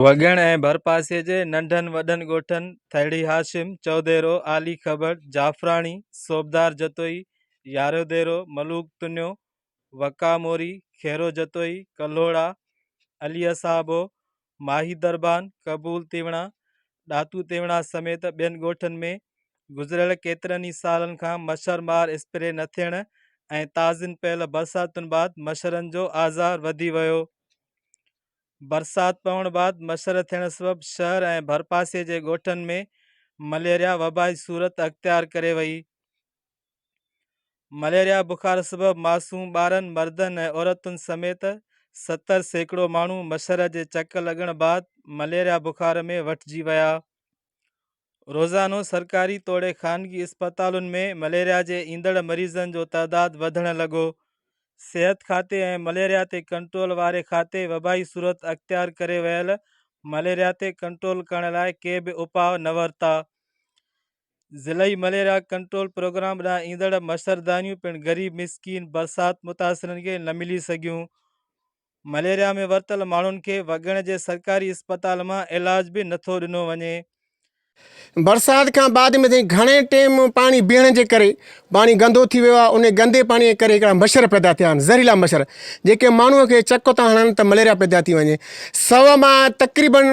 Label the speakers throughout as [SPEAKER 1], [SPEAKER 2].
[SPEAKER 1] وڳڻ ۽ ڀرپاسي جي ننڍن وڏن ڳوٺن ٿرڙي هاشم، چوديرو، عالي کٻڙ، جعفراڻي، صوبدار جتوئي، ياروديرو، ملوڪ تنيو، وقا موري، خيرو جتوئي، ڪلهوڙا، علي اصحابو، ماهي دربان، قبول تيوڻا، ڏاتو تيوڻا سميت ٻين ڳوٺن ۾ گذريل ڪيترن ئي سالن کان مڇر مار اسپري نه ٿيڻ ۽ تازين پيل برساتن بعد مڇرن جو آزار وڌي ويو. برسات پوڻ بعد مڇر ٿيڻ سبب شهر ۽ ڀرپاسي جي ڳوٺن ۾ مليريا وبائي صورت اختيار ڪري وئي. مليريا بخار سبب معصوم ٻارن، مردن ۽ عورتن سميت 70% ماڻهو مڇر جي چڪ لڳڻ بعد مليريا بخار ۾ وٺجي ويا. روزانو سرڪاري توڙي خانگي اسپتالن ۾ مليريا جي ايندڙ مريضن جو تعداد وڌڻ لڳو. صحت کاتي ۽ مليريا تي ڪنٽرول واري کاتي وبائي صورت اختيار ڪري ويل مليريا تي ڪنٽرول ڪرڻ لاء ڪي به اپاء نه ورتا. ضلعي مليريا ڪنٽرول پروگرام ڏانهن ايندڙ مڇردانيون پڻ غريب مسڪين برسات متاثرن کي نه ملي سگهيون. مليريا ۾ ورتل ماڻهن کي وڳڻ جي سرڪاري اسپتال مان علاج به نٿو ڏنو وڃي.
[SPEAKER 2] برسات کان بعد ۾ سائين گهڻي ٽيم پاڻي بيهڻ جي ڪري پاڻي گندو ٿي ويو آهي ان گندي پاڻي جي ڪري هڪڙا مڇر پيدا ٿيا آهن زهريلا مڇر جيڪي ماڻهو کي چڪ ٿا هڻن ته مليريا پيدا ٿي وڃي سو مان تقريبن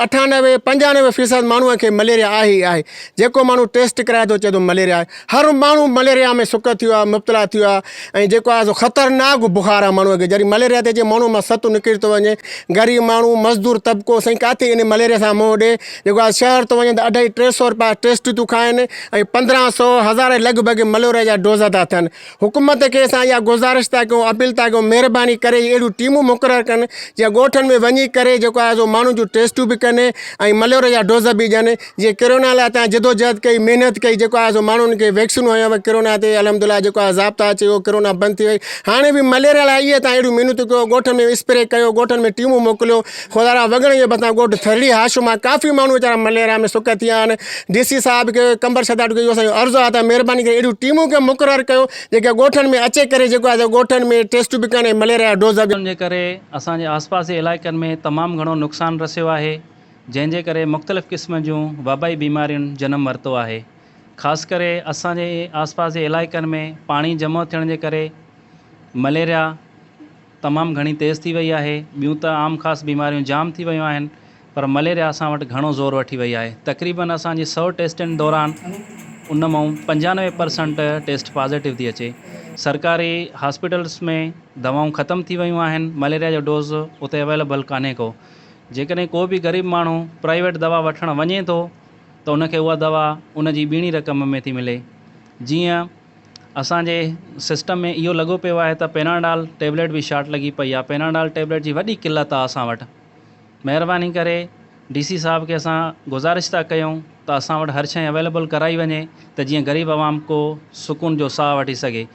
[SPEAKER 2] 98 95 فيصد ماڻهو کي مليريا آهي ئي آهي جيڪو ماڻهو ٽيسٽ ڪرائي ٿو چئي ٿو مليريا آهي هر ماڻهو مليريا ۾ سڪ ٿي ويو آهي مبتلا ٿي ويو آهي ۽ جيڪو آهي سو خطرناڪ بخار آهي ماڻهو کي جڏهن مليريا ٿي اچي ماڻهو مان ست نڪري ٿو وڃي غريب ماڻهو مزدور طبقو سائين ڪاٿي ان مليريا سان منهن ڏي جيڪو آهي شهر ٿو وڃي ته اڍائي ٽي سو روپيا ٽيسٽ ٿيون کائن ۽ 1500 هزار لڳ ڀڳ مليريا جا ڊوز ٿا ٿين حڪومت کي اسان اها گذارش ٿا ڪيون اپيل ٿا ڪيون مهرباني ڪري اهڙيون ٽيمون مقرر ڪن جيئن ڳوٺن ۾ وڃي ڪري جيڪو آهي سو ماڻهن جون ٽيسٽون به ڪن ۽ مليريا جا ڊوز به ڏين جيئن ڪرونا لاء تان جدوجهد ڪئي محنت ڪئي جيڪو آهي سو ماڻهن کي ويڪسينون هنيو ويون ڪرونا تي الحمد لله جيڪو آهي ضابطا اچي ويو ڪرونا بند ٿي وئي هاڻي به مليريا لاء اهي تان اهڙيون محنتون ڪيو ڳوٺن ۾ اسپري ڪيو ڳوٺن ۾ ٽيمون موڪليو خدا را وڳڻ جي ڀرسان ڳوٺ ٿرڙي هاشم مان ڪافي ماڻهو ويچارا مليريا ۾ سڪ ٿي ويا آهن ڊي سي صاحب کي قمبر شهداد کي اهو اسان جو عرض آهي ته مهرباني ڪري اهڙيون ٽيمون کي مقرر ڪيو جيڪي ڳوٺن ۾ اچي ڪري جيڪو آهي ڳوٺن ۾ ٽيسٽون به ڪن ۽ مليريا جا ڊوز به
[SPEAKER 3] جي ڪري اسان جي آس پاس جي علائقن ۾ تمام گهڻو نقصان رسيو آهي جنهن جي ڪري مختلف قسم جون وبائي بيمارين جنم ورتو آهي. خاص ڪري اسان جي آس پاس جي علائقن ۾ پاڻي جمع ٿيڻ جي ڪري مليريا تمام گهڻي تيز ٿي وئي آهي. ٻيون ته عام خاص بيماريون جام ٿي ويون آهن پر مليريا اسان وٽ گهڻو زور وٺي وئي آهي. تقريبن اسان جي سئو ٽيسٽن دوران ان مان 95 پرسنٽ ٽيسٽ پازيٽو ٿي اچي. سرڪاري هاسپيٽلس ۾ دوائون ختم ٿي ويون آهن مليريا جو ڊوز اتي اويليبل ڪانهي ڪو. جيڪڏهن ڪو به غريب ماڻهو پرائيويٽ دوا وٺڻ وڃي ٿو ته ان کي اها دوا ان جي ٻيڻي رقم ۾ ٿي ملي. جيئن اسان جي سسٽم ۾ اهو لڳو پيو آهي ته پيناڊال ٽيبليٽ به شارٽ لڳي پئي آهي. پيناڊال ٽيبليٽ جي وڏي قلت آهي اسان وٽ. مهرباني ڪري ڊي سي صاحب کي اسان گذارش ٿا ڪيون ته اسان وٽ هر شيء اويليبل ڪرائي وڃي ته جيئن غريب عوام ڪو سڪون جو ساهه وٺي سگهي.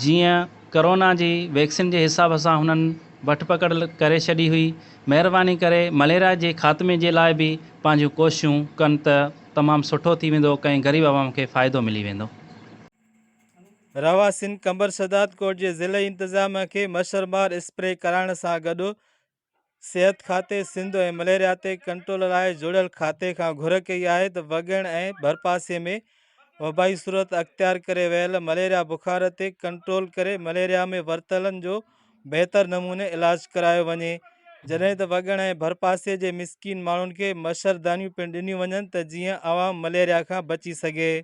[SPEAKER 3] جيئن ڪرونا جي ويڪسين جي حساب سان هنن وٺ پڪڙ ڪري ڇڏي هئي. مهرباني ڪري مليريا جي خاتمي جي لاء به پنهنجون ڪوششون ڪن ته تمام سٺو ٿي ويندو ڪئين غريب عوام کي فائدو ملي ويندو.
[SPEAKER 1] رهواسين قمبر شهدادڪوٽ جي ضلعي انتظاميا کي مڇر مار اسپري ڪرائڻ سان گڏ صحت کاتي سنڌ ۽ مليريا تي ڪنٽرول لاء جوڙيل کاتي کان گهر ڪئي آهي ته وڳڻ ۽ ڀرپاسي ۾ وبائي صورت اختيار ڪري ويل مليريا بخار تي ڪنٽرول ڪري مليريا ۾ ورتلن جو بهتر نموني علاج ڪرايو وڃي جڏهن ته وڳڻ ۽ ڀرپاسي جي مسڪين ماڻهن کي مڇردانيون پڻ ڏنيون وڃن ته جيئن عوام مليريا کان بچي سگهي.